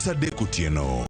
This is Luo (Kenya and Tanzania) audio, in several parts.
Sa 3 otieno.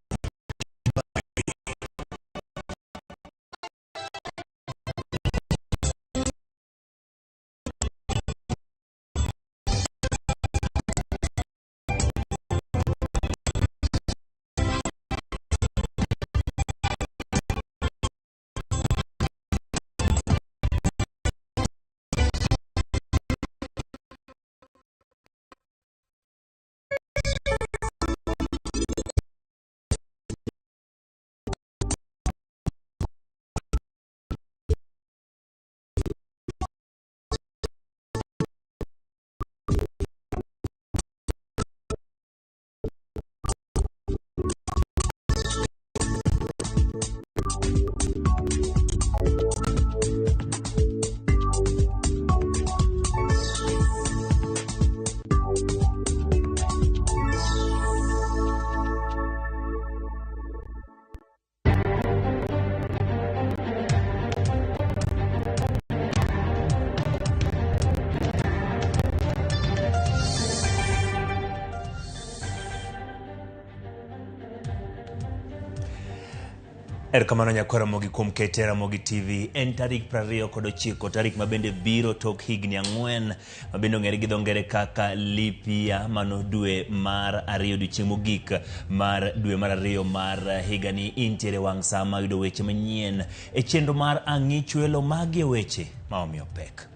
Erokamano nyakwar Ramogi kuom kete Ramogi TV. En tarik 29, tarik mabende biro tok higni 4 mabende ong'ere gi dho ngere kaka leap year, mano dwe mar ariyo odiochieng' mogik mar dwe mar ariyo mar higani. Intiere wang' sa ma yudo weche manyien e chenro mar Ang'i Chwelo. Magi e weche ma omiyo pek.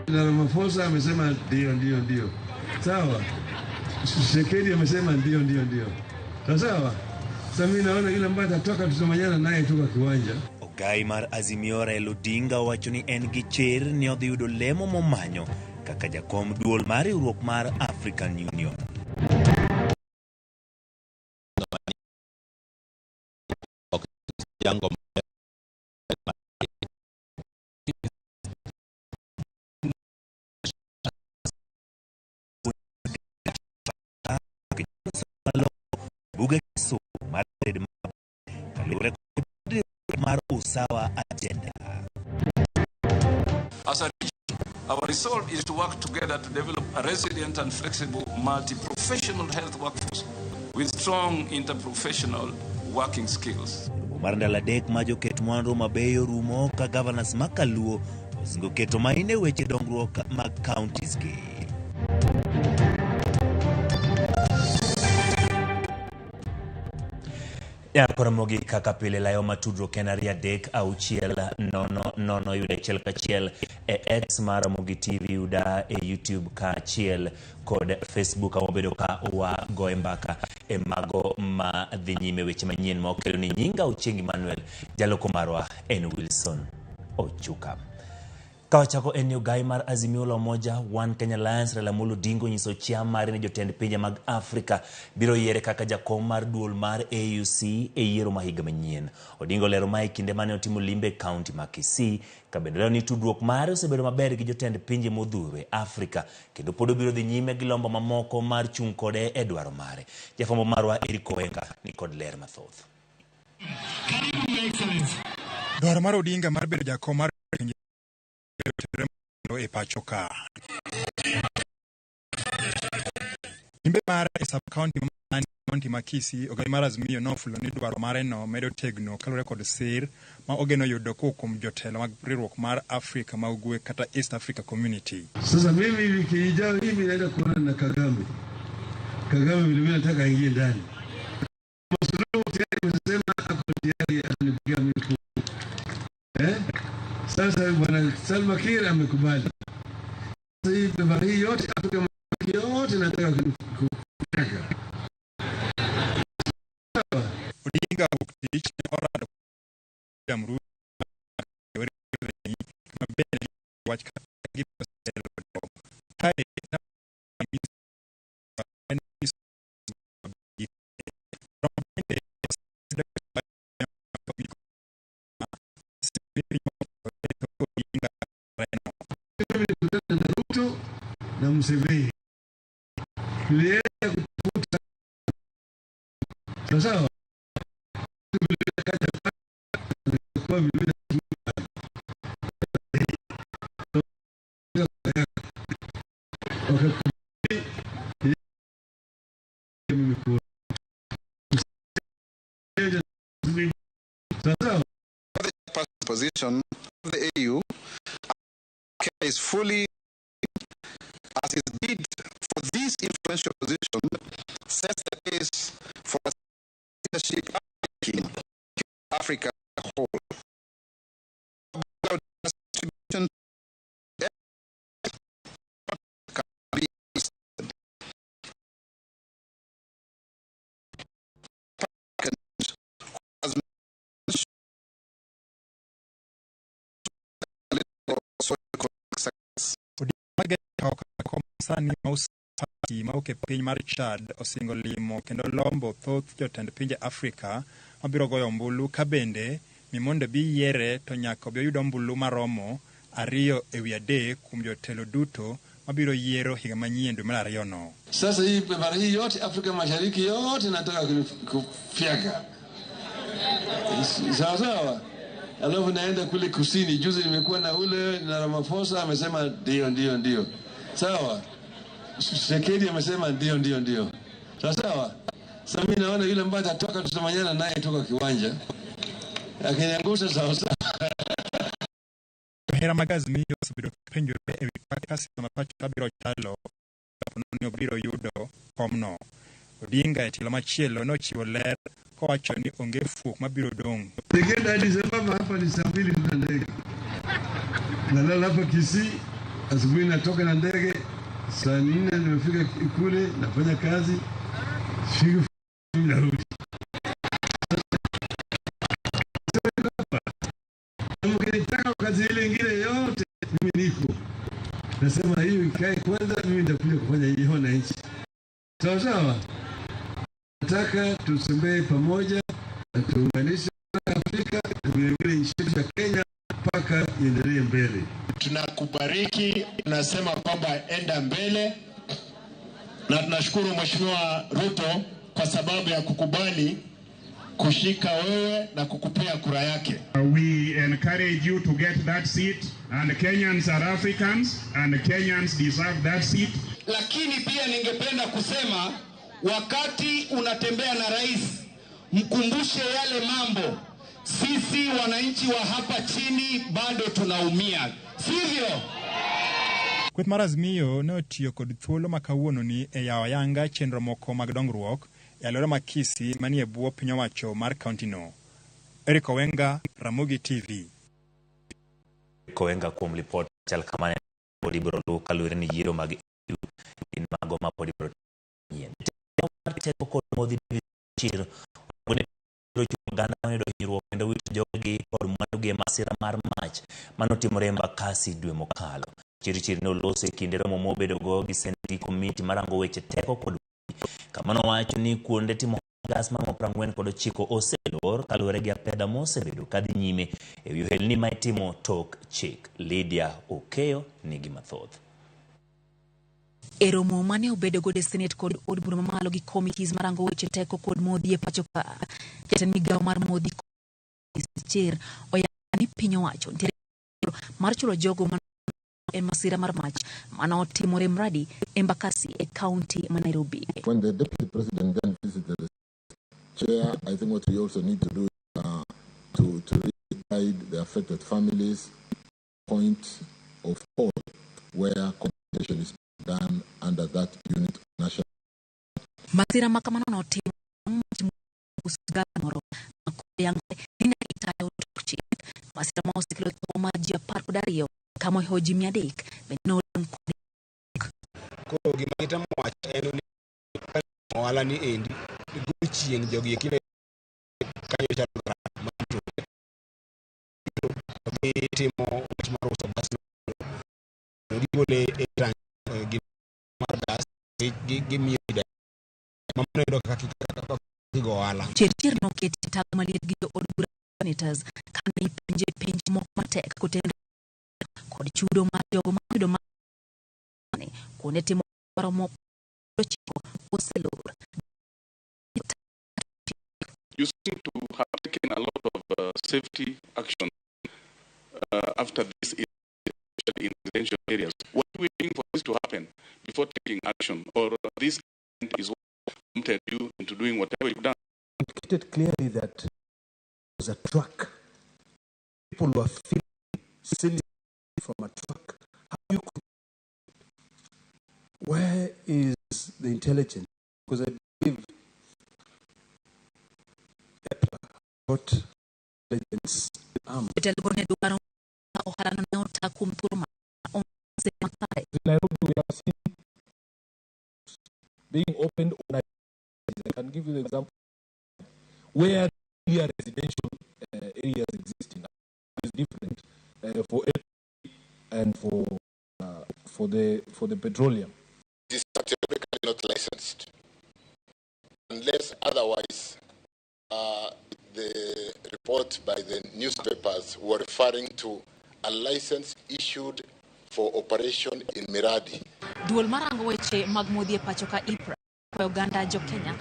Na Ramaphosa amesema ndio, ndio, ndio. Sawa. Tshisekedi amesema ndio, ndio, ndio. Sawa sawa. Sasa mimi naona yule ambaye atatoka tutamanyana naye tu kwa kiwanja. Ogai mar Azimio Raila Odinga owacho ni en gi chir ni odhi yudo lemo momanyo kaka jakom duol mar riwruok mar African Union. Buge mar kaluwore kod mar Usawa Agenda. As a region, our resolve is to work together to develop a resilient and flexible multi-professional health workforce with strong interprofessional working skills. Romo mar ndalo 3 ma joket mwandu mabeyo rumo ka governors ma Kaluo osingo keto maine weche dongruok mag counties gi. Koro mogik kaka pile layo matudruok en 2 3 6 0 0 yuda achiel kachiel e X mar Ramogi TV, yuda e YouTube kaachiel kod Facebook kama wabedo ka wagoye mbaka e mago ma dhi nyime weche manyien ma okelo ni nyinga Ochieng Emmanuel, jaloko marwa en Wilson Ochuka. Kawachako en ni ogai mar Azimio la Umoja One Kenya Alliance Raila Amolo Odinga onyiso chia mare ni jotend pinje mag Afrika biro yiere kaka jakom mar duol mar AUC e yiero ma higa manyien. Odinga olero mae kinde mane otimo limbe e kaunti ma Kisii, ka bende olero ni tudruok mare osebedo maber gi jotend pinje modhuro e Afrika kendo pod obiro dhi nyime gi lombo mamoko mar chung' kode e dwaro mare. Jafwambo marwa Eric Oenga ni kod ler mathoth. Dwaro mar Odinga mar bedo jakom mar pinje e pacho ka. Limbe mare e sub county ma county ma Kisii, ogai mar Azimio nofulo ni dwaro mare no medo tegno kaluwore kod sir ma ogeno yudo kowuok kuom jotelo mag riwruok mar Afrika ma Ugwe kata East Africa Community. Sasa mimi wiki ijayo hivi naenda kuonana na Kagame. Kagame vile vile nataka aingie ndani. Suluhu tayari amesema ako tayari atanipigia mimi kura. Sasa bwana Salva Kiir amekubali. Sasa hii safari hii yote Afrika Mashariki yote nataka kutaka. Odinga wuok tich ne orado William Ruto ma bende wach kaka gibiro selo kae Nilikutana na Ruto na Museveni. Tulienda kutafuta sawa sawa. Kwa vile wakakubali. position of the AU, Kenya is fully as its bid for this influential position sets the pace for leadership in Africa as a whole. Distribution can be has Sani Moussa Faki mawuok e piny mar Chad osingo limo kendo lombo thoth jotend pinje Afrika mabiro goyo ombulu ka bende mi mondo bi yiere to nyaka obi oyud ombulu maromo 2/3 kuom jotelo duto mabiro yiero higa manyien dwe mar ariyono. Sasa hii mara hii yote Afrika Mashariki yote nataka kufyeka. Sawa sawa. Alafu naenda kule kusini. Juzi nimekuwa na ule na Ramaphosa amesema ndio ndio ndio. Sawa. Tshisekedi amesema ndio ndio ndio. Sawa sawa. Sasa mimi naona yule ambaye atatoka tutamanyana naye toka kiwanja. Akiniangusha sawa sawa. Johera mag Azimio osebedo penjore ewi kaka siasa ma pacho ka biro chalo kapo ni obiro yudo komno. Odinga e tielo machielo nochiwo ler kowacho ni onge fuok mabiro dong'. Nikienda Addis Ababa hapa ni saa 2 na ndege. Nalala hapa Kisii, asubuhi natoka na ndege, saa 4 nimefika kule, nafanya kazi, siku narudi. Mkinitaka kazi ile ingine yote mimi niko. Nasema hiyo ikae kwanza, mimi nitakuja kufanya hiyo na nchi. Sawa sawa. Nataka tusembee pamoja na tuunganishe Afrika na vile vile nchi ya Kenya mpaka iendelee mbele. Tunakubariki, tunasema kwamba enda mbele, na tunashukuru Mheshimiwa Ruto kwa sababu ya kukubali kushika wewe na kukupea kura yake. We encourage you to get that seat, and Kenyans are Africans and Kenyans deserve that seat. Lakini pia ningependa kusema wakati unatembea na rais, mkumbushe yale mambo. Sisi wananchi wa hapa chini bado tunaumia, sivyo? Kweth mar Azimio ne otiyo kod thuolo ma kawuononi e yawo ayanga chenro moko mag dongruok e alwora ma Kisii manie bwo piny owacho mar kauntino. Eric Owenga, Ramogi TV. Owenga kuom lipot chal kamano pod ibiro luw kaluwore ni yiero mag EU gin mago ma pod ibiro nyien. Mar teko kod modhi chir oganda moyudo hinyruok kendo wito jogegi kod mwandugi e masira mar mach manotimore Embakasi dwe mokalo. Chirchir ne oloso e kinde romo mobedogo gi seneti gi komiti marango weche teko kod kama nowacho ni kuonde timo gas maromo 49 oselor kaluwore gi apedha mosebedo kadhi nyime ewi ohelni ma itimo tok chik. Lydia Okeyo nigi mathoth. E romo mane obedo godo e Senate kod od bura mamalo gi committees marango weche teko kod modhi e pacho ka, jatend migawo mar modhi Chir oyango ni piny owacho nitiere mar chulo jogo ma e masira mar mach manotimore Mradi Embakasi e kaunti ma Nairobi. When the deputy president then visited the chair, I think what we also need to do is to really guide the affected families point of call where compensation is done under that unit of national. Masira ma kamano notimo moro makoyango ni ne itayo tok chik. Masira ma osekelo tho mar ji 12 kama ohewo ji 300 bende nodong' kod. Koro gima gitemo wacho en ni ohala ni endi godiochieng' jogi eki ne kanyo chalo mar gitimo wach mar uso gas no gigole e tank gi mar gas gimiyo mamano yudo kaka gigo ohala. Chirchir noketi tag maliet gi jo od bura senators kane ipenje penj moko matek kotenore kod chudo mar jogo mayudo mane kuonde timo maromo 90 oselor. You seem to have taken a lot of safety action after this, especially in residential areas. What are we waiting for this to happen before taking action, or this is what prompted you into doing whatever you've done? Indicated clearly that there was a truck People were feeling silly from a truck. How you could, where is the intelligence? Because I believe EPLA got intelligence arm. Jotelo ne dwaro ohalano ne ota kuom thuolo ma onge makare. In Nairobi, we have seen being opened overnight. I can give you the example where clear residential areas exist in is different for LPG and for the petroleum. It is categorically not licensed unless otherwise the report by the newspapers were referring to a license issued for operation in Miradi. Duol marango weche mag modhi e pacho ka IPRA kwayo oganda jo Kenya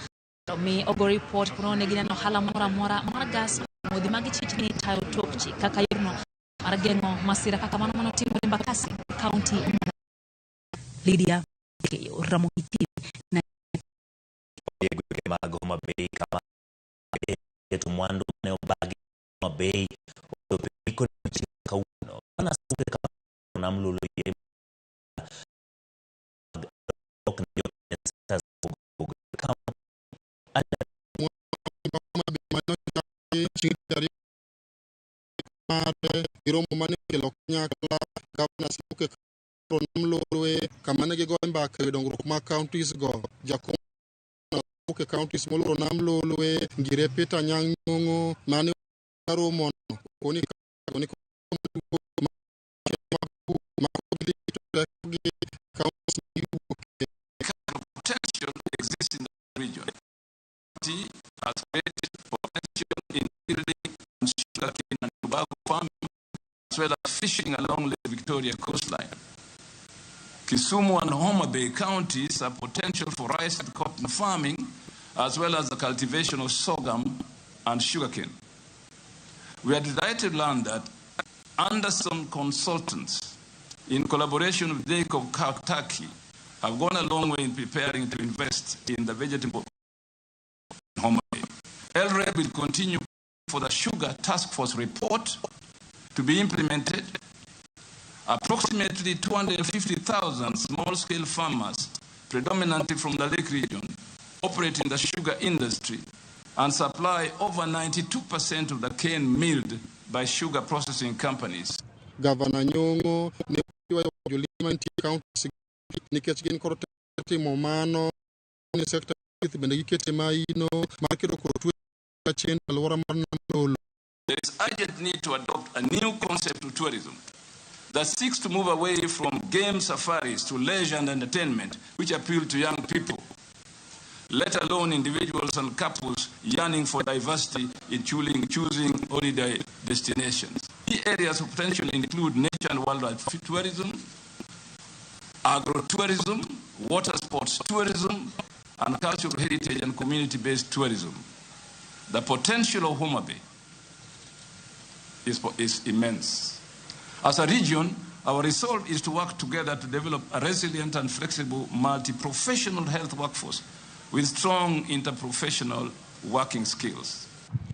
mondo mi ogo ripot kono ne gineno ohala moro amora mar gas modhi ma gichich ni tayo tok ji kaka yorno mar geng'o masira kaka mano manotimore Embakasi kaunti ma Lydia Keyo, Ramogi TV na e gwenge mag Homa Bay kama keto mwandu mane obagi Homa Bay ochopo e giko chieng' kawuono. Bwana Suke kama nam lulo yie mag ok ne jo kaunti Chieng' mare gi romo mane okelo kanyakla governors mawuok e Nam Lolwe kama ne gigoye mbaka ewi dongruok mag counties go. Jakom mawuok e counties moluoro Nam Lolwe Ngire Peter Anyang' Nyong'o mane romo no okoni koni gi counties magiwuoke. Potential exists in the region. Tea has created potential in building and sugarcane and tobacco farming, as well as fishing along Lake Victoria coastline. Kisumu and Homa Bay counties have potential for rice and cotton farming, as well as the cultivation of sorghum and sugarcane. We are delighted to learn that Anderson Consultants, in collaboration with Jacob Turkey, have gone a long way in preparing to invest in the vegetable Homa Bay. LREB will continue for the Sugar Task Force report to be implemented. Approximately 250,000 small-scale farmers, predominantly from the Lake region, operate in the sugar industry and supply over 92% of the cane milled by sugar processing companies. Gavana Nyong'o ne ywayo jolima mantie e counties nikech gin kod timo mano ni sekta thieth bende gikete maino mar kedo kod tuo chendo alwora mar Nam Lolwe. There is urgent need to adopt a new concept of tourism that seeks to move away from game safaris to leisure and entertainment, which appeal to young people, let alone individuals and couples yearning for diversity in choosing holiday destinations. Key areas of potential include nature and wildlife tourism, agrotourism, water sports tourism, and cultural heritage and community-based tourism. The potential of Homa Bay is immense. As a region, our resolve is to work together to develop a resilient and flexible multi-professional health workforce with strong interprofessional working skills.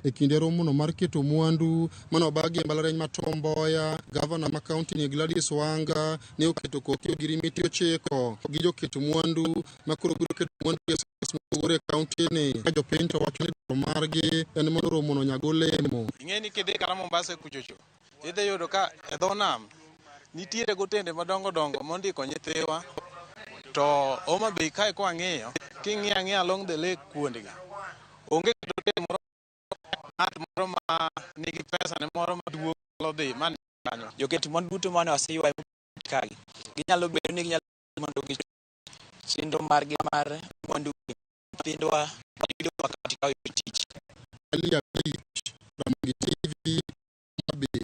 E kinde romono mar keto mwandu mane obagi e mbalariany ma Tom Mboya, gavana ma kaunti ni Gladys Wanga ne oketo koke ogirimiti ochiko gi joket mwandu ma koro biro keto mwandu e sectors mopogore e kaunti ni ka jopiny to wacho ni dwaro margi en mondo romono onyag olemo. Ing'e ni kidhi kata Mombasa kuchocho, idhi yudo ka e dho nam nitiere gotende madongo dongo mondiko nyithiwa to Homa Bay kae kwang'iyo king'iyo ang'iya along the lake kuondgi onge kata hotel moro ng'at moro ma nigi pesa ne moro maduong' nyalo dhi man kanyo. Joket mwandu duto mane waseywayo kagi ginyalo bedo ni ginyalo mondo gi chenro margi mar mwandu nyithindwa yudo wakati ka oyudo tich. Ali Abich, Ramogi TV, Homa Bay.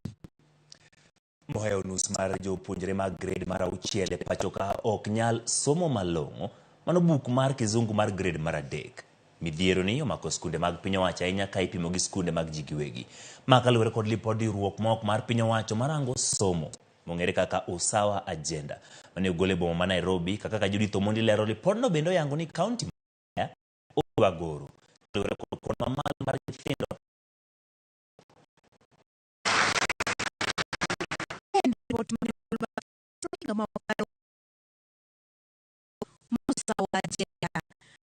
Mohewo nus mar jopuonjre mag grade mar auchiel e pacho ka ok nyal somo malong'o mano buk mar kizungu mar grade mar adek. Midhiero ni omako skunde mag piny owacho ahinya ka ipimo gi skunde mag ji giwegi. Ma kaluwore kod lipod riwruok ma ok mar piny owacho marango somo mong'ere kaka Usawa Agenda mane ogol e boma ma Nairobi kaka ka Judith Omondi lero lipodno bende oyango ni kaunti ma oywa goro kaluwore kod kwan mamalo mar nyithindo. ripot mane ogol bang' higa ma okalo Musa Wajenda.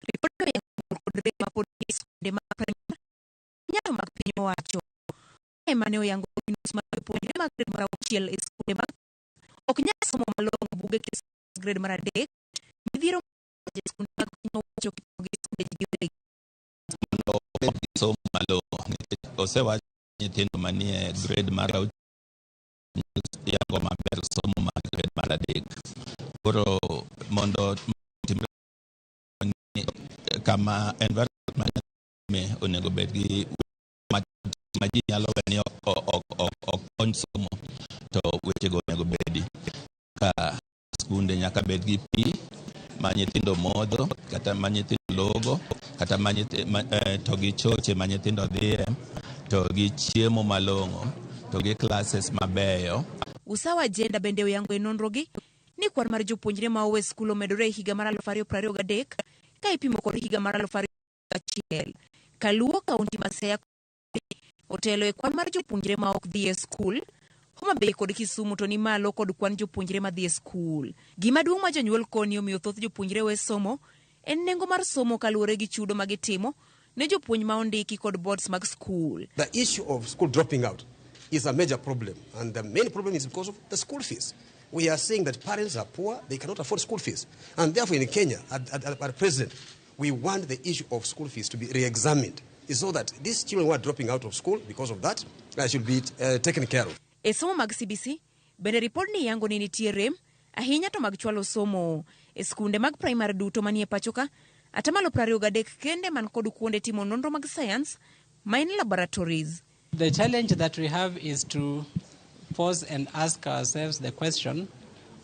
Ripodno oyango kod rem mapod nie skunde mag primar nyayo mag piny owacho. Mae mane oyango ni nus mar jopuonjre mag grade mar auchiel e skunde mag ok nyal somo malong'o buge grade mar adek midhiero e skunde mag piny owacho kipimo gi skunde ji giwegi. Mondo obed gi somo malong'o nikech osewach nyithindo manie grade mar auchiel yango maber somo mar grade mar adek. Koro mondo timre ni kama environment ma nyathi onego bed gi ma ji nyalo we ni ok kony somo to wechego onego bedi ka skunde nyaka bed gi pi ma nyithindo modho kata ma nyithindo logo kata ma to gi choche ma nyithindo dhiye to gi chiemo malong'o to gi classes mabeyo. Usawa Agenda bende oyango e nonrogi ni kwan mar jopuonjre ma owe skul omedore e higa mar 2023 ka ipimo kod higa mar 2021. Kaluwo kaunti ma Siaya otelo e kwan mar jopuonjre ma ok dhi e skul, Homa Bay kod Kisumu to ni malo kod kwan jopuonjre ma dhi e skul. Gima duong' ma jonyuol koni omiyo thoth jopuonjre we somo en nengo mar somo kaluwore gi chudo ma gitimo ne jopuonj ma ondiki kod boards mag skul. The issue of school dropping out is a major problem, and the main problem is because of the school fees. We are saying that parents are poor, they cannot afford school fees. And therefore in Kenya, at present, we want the issue of school fees to be re-examined so that these children who are dropping out of school because of that should be taken care of. E somo mag CBC, bende ripodni yango ni nitie rem ahinya to mag chwalo somo e skunde mag primary duto manie pacho ka, atamalo 23 kende man kod kuonde timo nonro mag science ma en laboratories. The challenge that we have is to pause and ask ourselves the question,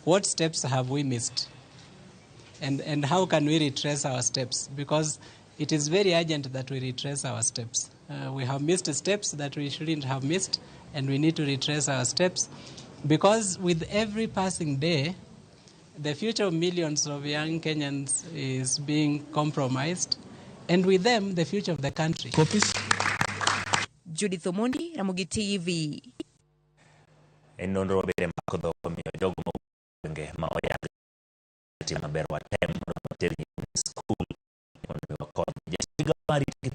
what steps have we missed? And how can we retrace our steps? Because it is very urgent that we retrace our steps. We have missed steps that we shouldn't have missed, and we need to retrace our steps. Because with every passing day, the future of millions of young Kenyans is being compromised, and with them, the future of the country. Copies. Judith Omondi, Ramogi TV. En nonro mabende mako dhok omiyo jogo mawuok ma oyang timo maber watem mondo water nyithindo e skul mondo mi wakony. Jatend migao mar arita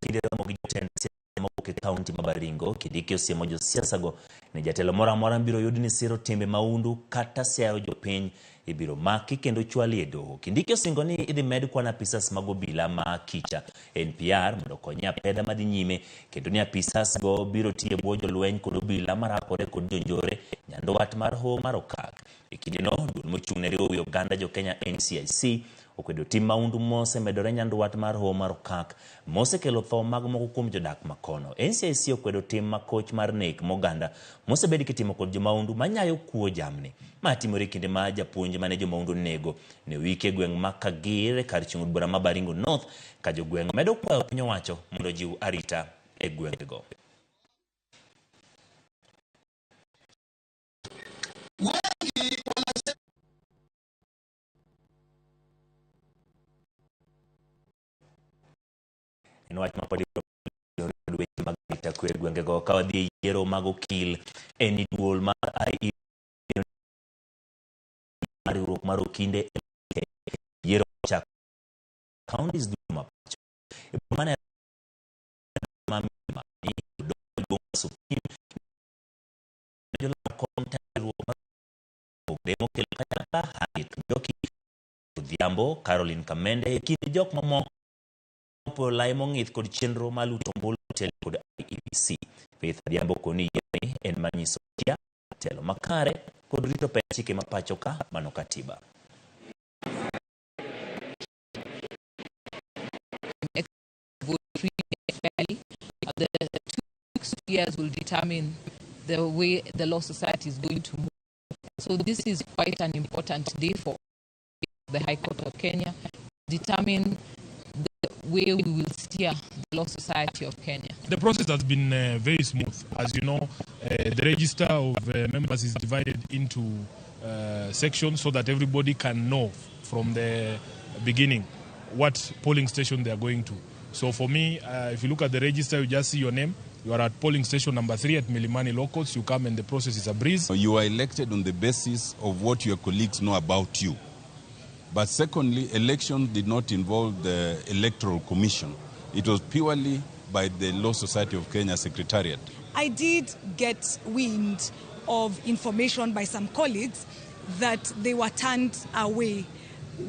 kinde romo gi jotend siasa mawuok e kaunti ma Baringo, Kindiki osiemo josiasa go ni jatelo moro amora mibiro yud ni siro timbe mahundu kata siayo jopiny ibiro maki kendo chwali e doho. Kindiki osingo ni idhi med kwan apisas mag obila ma kicha NPR mondo okony e apedha madhi nyime kendo ni apisas go biro tiyo e bwo jolweny kod obila marakore kod jonjore nyandwat mar hoho mar Okak. E kindeno, duol mochung' ne riwo wi oganda jo Kenya NCIC okwedo tim mahundu mosemedore nyandwat mar hoho mar Okak mosekelo tho mag moko kuom jodak makono. NCIC okwedo tim makoch mar nek moganda mosebed kitimo kod jomahundu manyayo kuo jamni. Ma timore e kinde ma japuonj mane jomahundu onego ne oiki e gweng' ma Kagir kar chung' od bura ma Baringo North ka jogweng' medo kwayo piny owacho mondo ojiw arita e gwengego. En wach ma pod ibiro weche mag arita kwe e gwengego ka wadhi e yiero mag okil en ni duol mar IEBC riwruok mar okinde e yiero chak counties duto ma pacho. E boma ma Milimani, Dodoma Supreme jolar kom riwruok mar opogore mokelo kanyakla Harriet Njoki Odhiambo, Caroline Kamende e kind jok mamoko opoyo lai mong'ith kod chenro mar luto ombulu motel kod IEBC. Faith Adhiambo koni yiero ni en mar nyiso chia, telo makare kod rito pend chike ma pacho ka mano katiba. Vote freely and fairly. The 2 years will determine the way the Law Society is going to move. So this is quite an important day for the High Court of Kenya, determine the way we will steer the Law Society of Kenya. The process has been very smooth. As you know, the register of members is divided into sections so that everybody can know from the beginning what polling station they are going to. So for me, if you look at the register, you just see your name. You are at polling station number 3 at Milimani Law Courts. You come and the process is a breeze. You are elected on the basis of what your colleagues know about you. But secondly, election did not involve the Electoral Commission. It was purely by the Law Society of Kenya Secretariat. I did get wind of information by some colleagues that they were turned away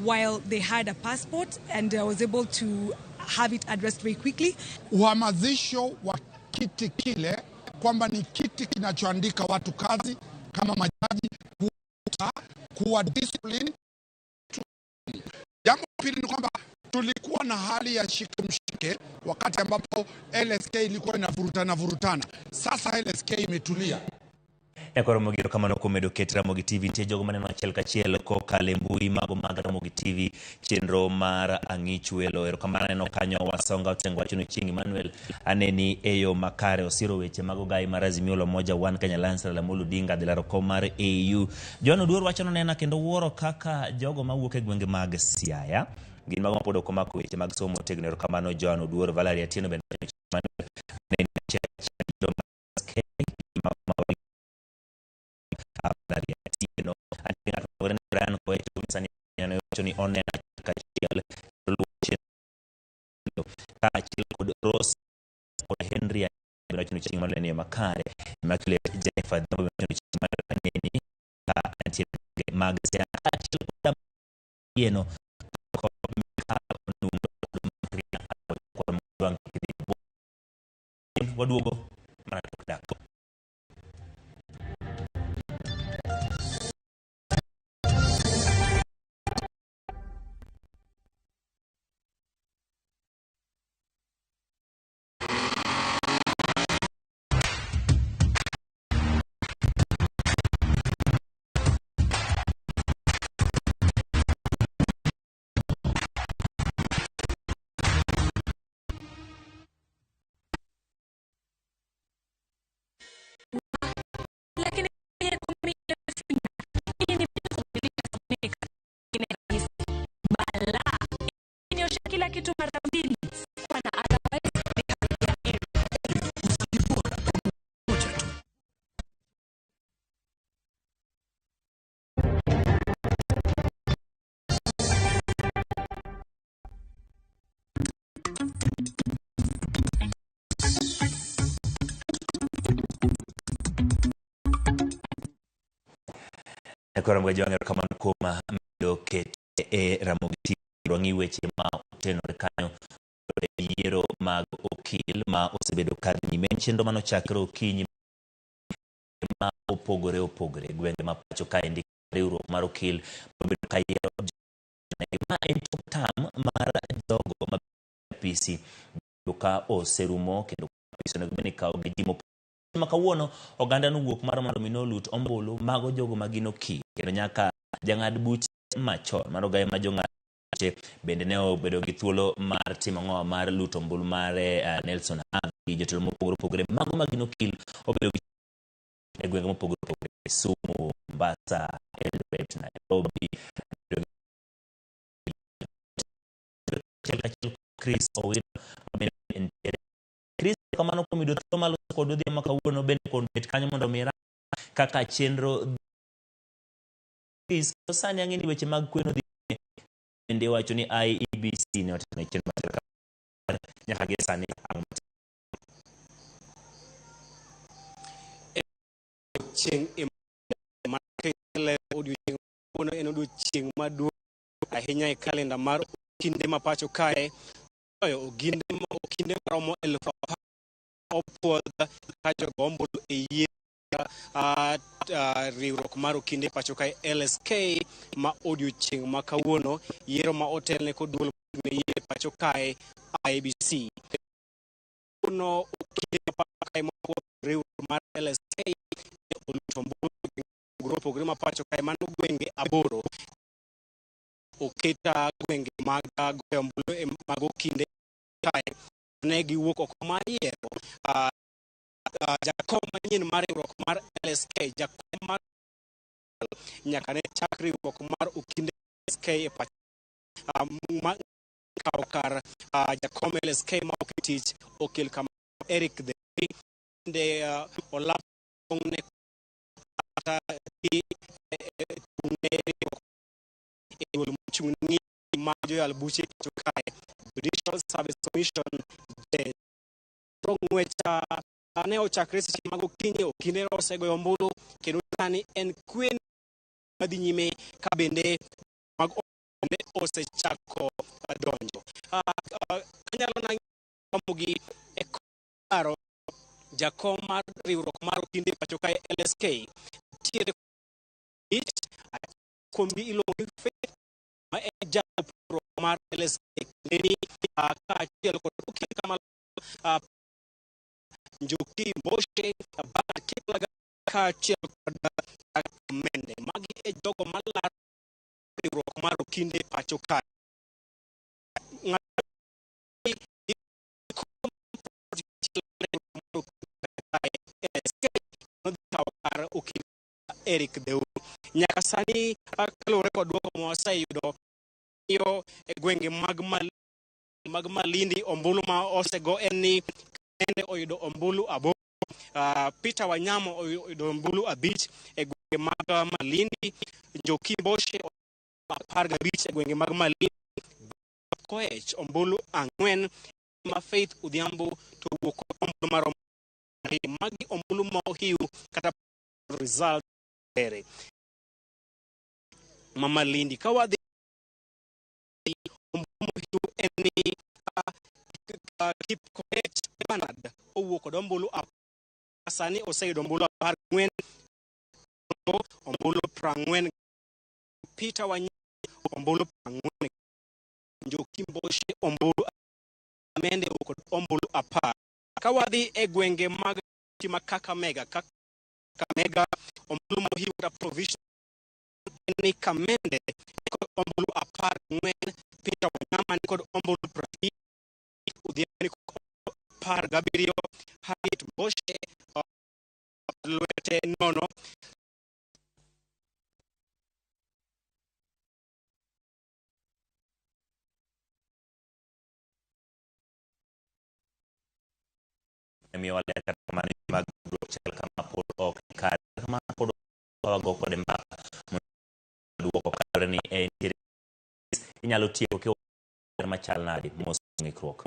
while they had a passport, and I was able to have it addressed very quickly. Uhamasisho wa kiti kile kwamba ni kiti kinachoandika watu kazi kama majaji, kuwa discipline. Jambo pili ni kwamba tulikuwa na hali ya shike mshike wakati ambapo LSK ilikuwa inavurutana vurutana. Sasa LSK imetulia. Nyakoro Ramogi kamano kuom medo ket Ramogi TV nitie jogo maneno achiel kachiel kokalo e mbui mago mag Ramogi TV chenro mar Ang'ich Welo. Erokamano aneno kanyo Wasonga Otengo wacho ni Chieng' Emmanuel aneni e yo makare osiro weche mag ogai mar Azimio la Umoja One Kenya Alliance Raila Amolo Odinga dhi laro kom mar AU. John Oduor wacho nonena kendo wuoro kaka jogo mawuok e gwenge mag Siaya gin mago mapod ok omako weche mag somo motegno. Erokamano John Oduor. Valeria Atieno bende wacho ni Chieng' Emmanuel aneni achiel kachiel ni oneno kachiel kaachiel kod Rose kod Henry wacho ni chieng' Emmanuel ni makare. Immaculate Jennifer Adhiambo wacho ni chieng' Emmanuel aneni ka antiere mag Siaya kaachiel kod Atieno kod Mikal Onundo kod Mwadwang' waduogo mana tok dak. Lakini balaa niosha kila kitu mara mbili kwa na otherwise. Koro Ramogi Jwang' erokamano kuom medo ket e Ramogi TV wang'i weche ma otenore kanyo kod yiero mag okil ma osebedo ka dhi nyime. En chenro manochakre okinyi ma opogore opogore e gwenge ma pacho kaendi. Riwruok mar okil obedo ka yiero ma en tok tam mar jogo ma apisi ka oserumo kendo apisi onego bed ni ikawo gi ji mopogore. Ma kawuono oganda nowuok mar mondo mi nolut ombulu mago jogo ma gin okil kendo nyaka jang'ad buche machon mar ogaye ma jong'ad buche bende ne obedo gi thuolo mar timo ang'owa mar luto ombulu mare Nelson Havi jotelo mopogore opogore mago ma gin okil obedo gi e gwenge mopogore opogore Kisumu, Mombasa, Eldoret, Nairobi. Achiel kachiel Chris Owino bende nitiere. Chris, kamano kuom yudo thuolo mar loso kod odhiambo ma kawuono bende kod bet kanyo mondo mi kaka chenro Chris, sani ang'e ni weche mag kweno dhi bende wacho ni IEBC ne otimo chenro mar sirkal nyaka gi sani ang'o Chieng' odiochieng' kawuono en odiochieng' maduong' ahinya e kalenda mar okinde ma pacho kae. Okinde maromo 10,000 opuodh ka jogo ombulu e yiero riwruok mar okinde pacho kae LSK ma odiochieng' ma kawuono, yiero ma otelne kod duol ne yiero pacho kae IEBC. Kawuono okinde ma pacho kae mopuodh riwruok mar LSK oluto ombulu opogore ma pacho kae mano gwenge 8 oketa gwenge mag goyo ombulu mag okinde kae ne giwuok oko mar yiero jakom manyien mar riwruok mar LSK, jakom mar nyaka ne chak riwruok mar okinde LSK e pacho Kawo kar jakom LSK ma ok tich okil kama Eric The bende olap ne kata dhi chung'ne riwruok e duol mochung' ni mar joyal buche pacho kae Judicial Service Commission. To ng'wech ne ochakre seche mag okinyi, okinde osegoyo ombulu kendo sani en kwe madhi nyime ka bende mag bende osechako donjo. Anyalo nangogi e paro jakom mar riwruok mar okinde pacho kae LSK nitiere ich kuomgi iluongo ni Faith ma en japuonjruok mar LSK ni kaachiel kod okil kama Njoki Moshe, Bernard Kiplagat kaachiel kod Mende. Magi e jogo malaro riwruok mar okinde pacho kae. Kar okil Eric Deuru. Nyaka sani kaluwore kod duoko ma waseyudo yo e gwenge mag Malindi, ombulu ma osego en ni Kende oyudo ombulu 8, Peter Wanyama oyudo ombulu 5 e gwenge mag Malindi, Njoki Moshe 15 e gwenge mag Malindi, Koech ombulu 4, ma Faith Odhiambo to owuok kod ombulu maromo 2. Magi ombulu ma ohiw kata result ere ma Malindi. Ka wadhi ombulu mohiw en ni Kipkoech Bernard owuok kod ombulu sani oseyudo ombulu 14, ombulu 40, Peter Wanyama ombulu 40, Njoki Moshe ombulu Mende owuok kod ombulu 10. Ka wadhi e gwenge mag ma Kakamega, Kakamega ombulu mohiw kata provision en ni Kamende kod ombulu 14, Peter Wanyama ni kod ombulu 20, Odhiambo ni kod 17, Harriet Moshe lwete nono. Miyo ler kata kamano mag tudruok chal kama pod ok kare kama pod wago kode mbaka mondo duoko kaluwore ni nitiere inyalo tieko ki machal nade mos ng'ikruok.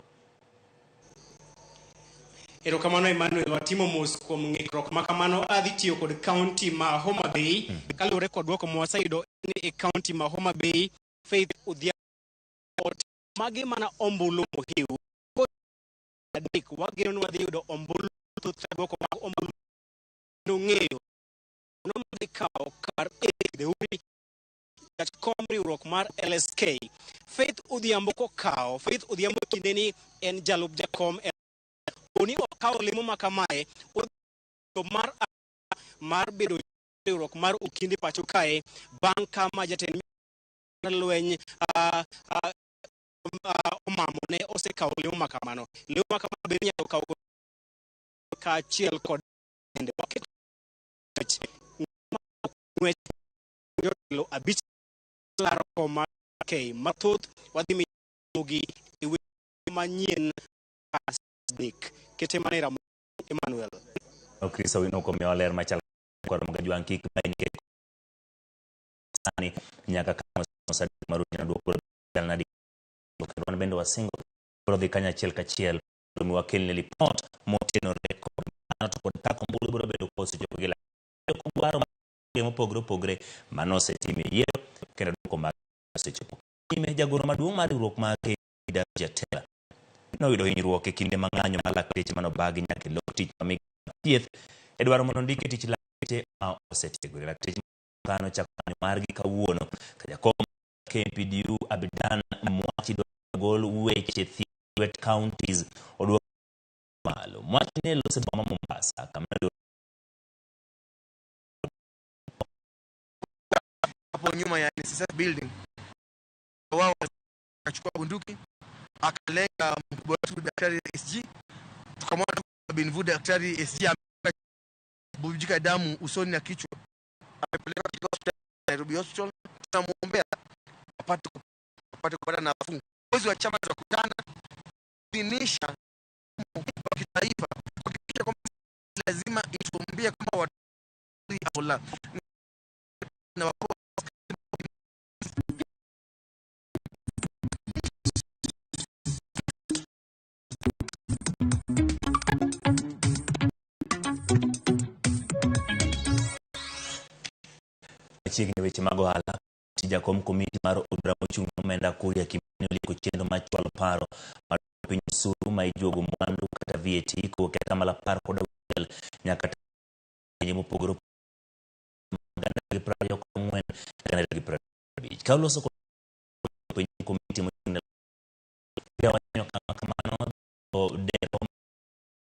Erokamano Emmanuel, watimo mos kuom ng'ikruok ma kamano. Adhi tiyo kod kaunti ma Homa Bay kaluwore kod duoko ma waseyudo ni e kaunti ma Homa Bay Faith Odhiambo magi mana ombulu mohiw adek. Wageno ni wadhi yudo ombulu thoth duoko mag ombulu kendo ng'eyo no madhi kawo kar Eric Deuri jakom riwruok mar LSK. Faith Odhiambo kokawo Faith Odhiambo kinde ni en jalup jakom oni okawo lemo ma kamae mar bedo riwruok mar okinde pacho kae bang' kama jatend lweny omamo ne osekawo lemo ma kamano. Lemo ma kamano bende inyalo kawo kaachiel kod bende waketo ng'wech jotelo 5 laro koma K mathoth wadhi miyogi e weche manyien adek kete mana e Ramogi Emmanuel. Chris Owino kuom miyowa ler machal kod Ramogi Ajwang' kik bayi nikech sani nyaka kama osadek mar otieno duoko biro chal nadi kendo wan bende wasingo biro dhi kanyachiel kachiel mondo mi wakelni lipot motenore kod mano to kod kaka ombulu biro bedo kosechopo gi dwaro mopogore opogore mano osetim e yiero kendo duoko mag osechopo. Nyime jagoro maduong' mar riwruok mar KW Jatela noyudo hinyruok e kinde ma ng'anyo mar lakteche manobagi nyaka e lok tich ma migawo thieth e dwaro mondo ondike tich lakteche ma osetiegore. Lakteche kano chako ng'anyo margi kawuono ka jakom KMPDU Abidan Mwachi dwaro gol weche thieth lwet counties oduok malo. Mwachi ne loso e boma ma Mombasa kama hapo nyuma ya NSSF building, wao akachukua bunduki akalenga mkubwa wetu Daktari SG, tukamwona Binvu Daktari SG amebubujika damu usoni na kichwa, amepelekwa katika hospitali Nairobi Hospital. Tunamuombea apate kupata nafuu. Viongozi wa chama tutakutana kuidhinisha wa kitaifa kuhakikisha kwamba lazima ituambie kama watu la na Machiegni weche mag ohala, jakom komiti mar od bura mochung' ne omenda Kuria Kimani olieko chenro mar chwalo paro mar duoko piny osuru ma ijuogo mwandu kata VAT kowuok e atamalo 16 nyaka pinje mopogore opogore gana gi 24 gana gi 50. Ka oloso kod piny komiti mochung' ne Kuria wacho kama kamano dero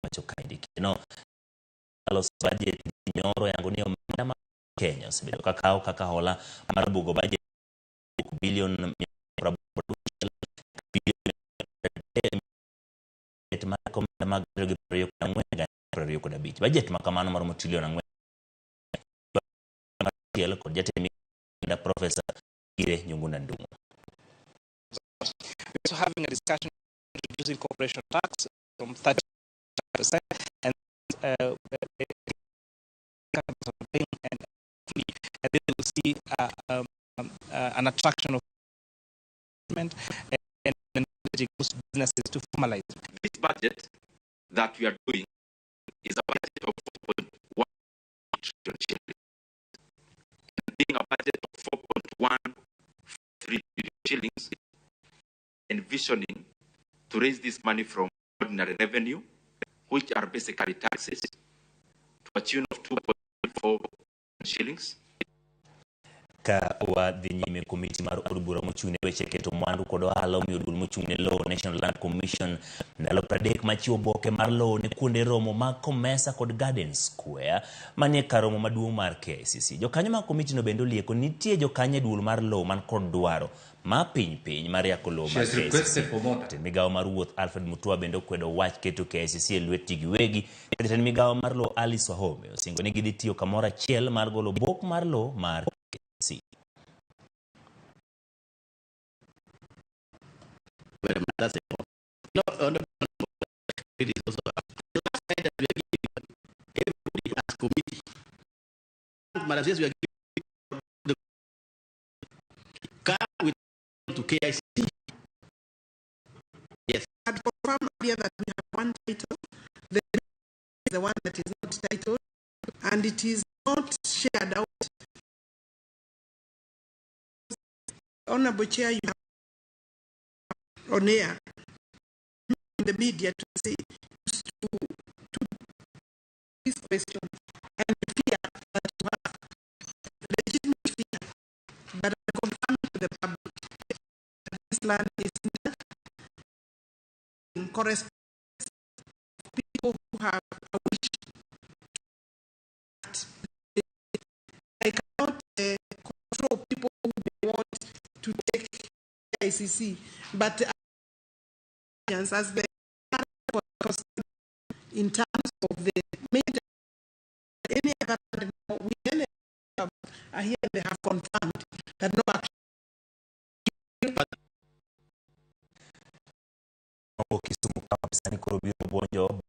wacho kaendi no loso budget nyoro yango ni omenda ma Kenya osebedo ka kawo kaka hola mar bugo budget bilion 86 billion mar omenda mag 24 25. Budget ma kamano maromo trilion 4 achiel kod jatend migawo Profesa Gire Njuguna Ndung'u. We're also having a discussion reducing corporation tax from 30% and and then we'll see an attraction of investment and encouraging those businesses to formalize. This budget that we are doing is a budget of 4.1 trillion shillings. And being a budget of 4.13 trillion shillings, envisioning to raise this money from ordinary revenue, which are basically taxes, to a tune of 2.4 shillings. Ka wadhi nyime, komiti mar od bura mochung' ne weche keto mwandu kod ohala omiyo duol mochung' ne lowo National Land Commission ndalo 30 machiwo oboke mar lowo ne kuonde romo mag Comesa kod Garden Square manie kar romo maduong' mar KICC. Jokanyo mag komitino bende olieko nitie jokanyo e duol mar lowo man kod dwaro ma piny piny mar yako lowo mar KICC. Jatend migawo mar wuoth Alfred Mutua bende okwedo wach keto KICC e lwet ji giwegi. Jatend migawo mar lowo Alice Wahome osingo ni gidhi tiyo kamoro achiel mar golo obok mar lowo mar KICC. Very much. That's important. No, it is also the last slide that we are giving everybody as committee. Madam says we are giving the car with to KICC. Yes. I had confirmed earlier that we have one title. The is the one that is not titled, and it is not shared out. Honorable Chair, you have on air in the media to say to this question and the fear that you have, legitimate fear, but I confirm to the public that this land is not in correspondence of people who have a wish. I cannot control people who may want to take ICC, but as the in terms of the maintenance, any other we are here, they have confirmed that no action. Kisumu sani koro biro buonjo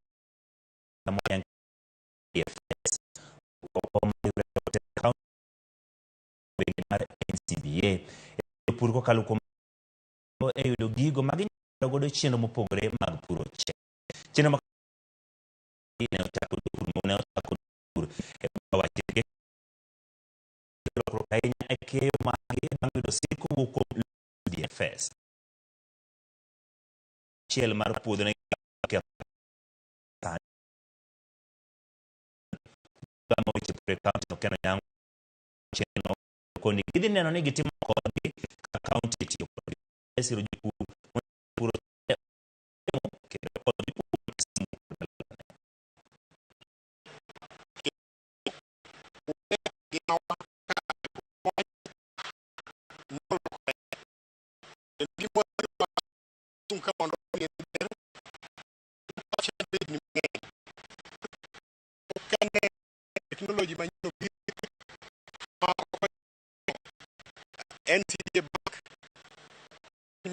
mar NCBA jopur kokalo kuom e yudo gigo ma ginyalo godo chenro mopogore mag puro cham. Chenro ma ne ochako jopur ne ochako pur e wacho lokruok ahinya e keyo margi bang' yudo sir kowuok kuom DFS. Achiel mar puodho ne gamo weche pur e kaunti no Ken Onyango chenro koni gidhi neno ni gitimo kodgi ka kaunti tiyo kodgi siro jopur puro kendo kodgi pur. Technology manyien obiro NCBA Bank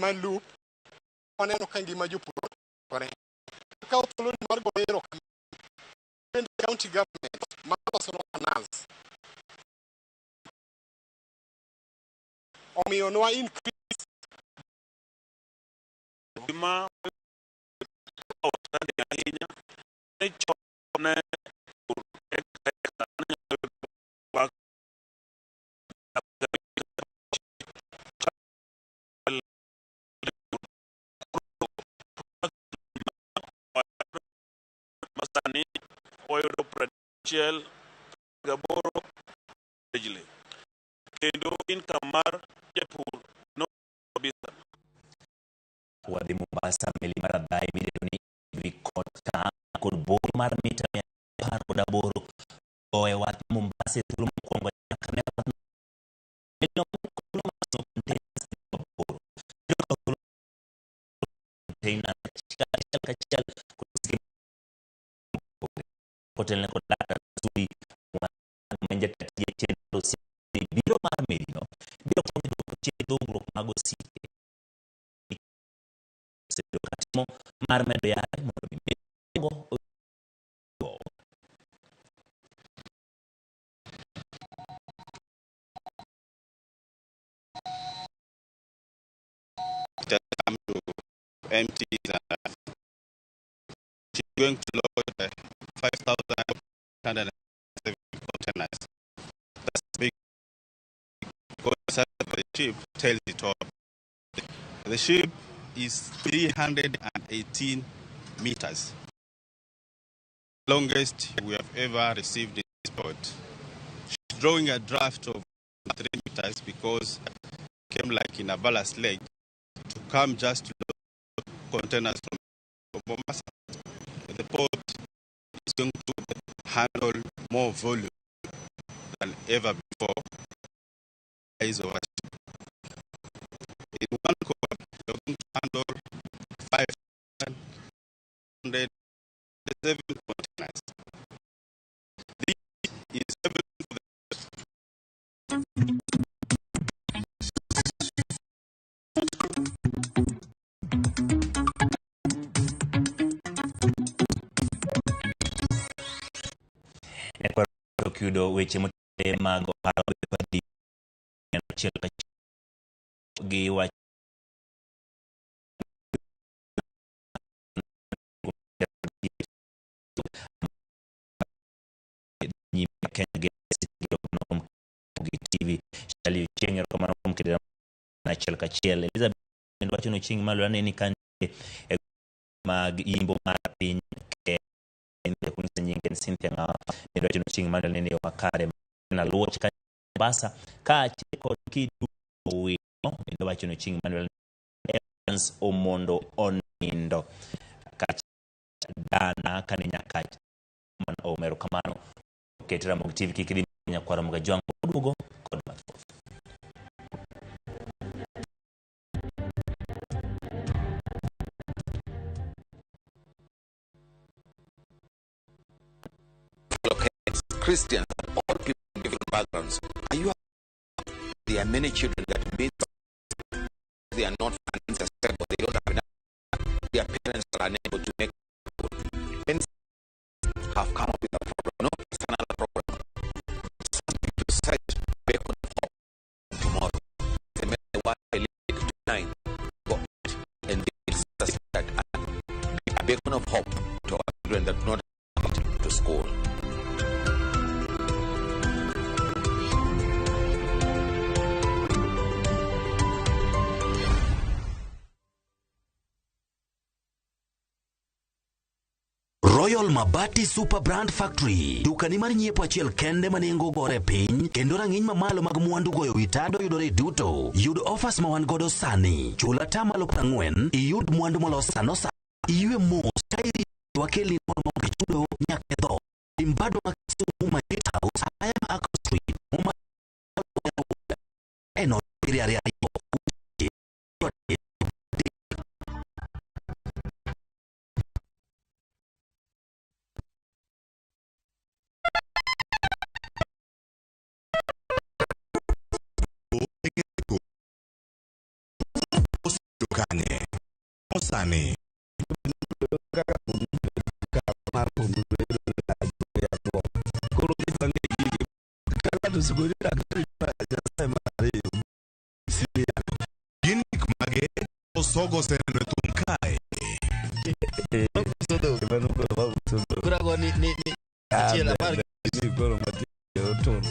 ma loop Waneno ka ngima jopur olokore. Akawo thuoloni mar goyo erokamano bende county government mar losonwa canals. Omiyo nwa increase Gima otandi ahinya ni chon ne pur eka eka nyalo yudo masani wayudo 68 averagely kendo income mar japur no kabisa. Wadhi Mombasa, meli mar Adhai midendo ni MV Kota kod bor mar mita 118 goyo e wath Mombasa e thuolo mokwongo nyaka ne wath melino containers maboro biro kawo thuolo container achiel kachiel kod osike kotelne kod Laktar Sudi ma jatend tije chenro biro mar melino biro konyo duoko chien dhungruok mag osike osebedo katimo mar medo yare mondo mi meligo It has come to empty the she's going to load 5,107 containers. That's big because the size of the ship tells it all. The ship is 318 meters, longest we have ever received in this port. She's drawing a draft of 3 meters because it came like in a ballast leg to come just to load containers from Mombasa. The port is going to handle more volume than ever before. Size of a ship. In one call, you're going to handle 507 containers. This is seven for the Tok yudo weche motudore mag ohala dhi achiel kachiel gi wach nyime Kenya gi TV Shali Ochieng' erokamano kuom keto achiel kachiel Elizabeth kendo wacho ni Ochieng' malo aneni ka e mag yimbo mar piny Kenya kunyisa nying en Cynthia Ng'awa kendo wacho ni Ochieng' malo aneni e yo makare na Luoch ka Mombasa kaachiel kod Kidu Owino kendo wacho ni Ochieng' Emmanuel Evans Omondo onindo kaachiel dana kane Nyakach man Omero kamano ket Ramogi TV kik idhi nyakwar Ramogi Ajwang' oduogo kod mathoth. Christians and all people in different backgrounds. Are you there are many children that miss they are not financially stable, they don't have enough, their parents are unable to make food. Parents have come up with a problem. No, it's another problem. Something to set beacon of hope tomorrow. They made the one tonight go out and they that and be a beacon of hope to our children that do not have to school. Royal Mabati Super Brand Factory, dukani mar nyiepo achiel kende ma nengo gore piny kendo rang'iny mamalo mag mwandu goyo wi tado yudore duto. Yud offers ma wan godo sani. Chul atamalo 40 iyud mwandu molos sano sa. Iywe mos ka irito wakelni mor maonge chudo nyaka e dhoot. Limbado ma Kisumu Majid House, Aya ma Akro Street, Muma eno 2 2 Kanye. Sani. Gin gik mage Osogo oseneno e thum kae?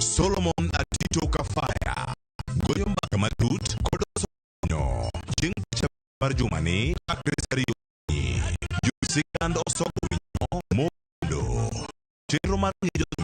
Solomon Atito Kafaya goyo mbaka matut kod Osogo chieng' tich mar jumani chakre saa ariyo okinyi. Sigand Osogo Winyo mondo chenro mar ng'e jothum.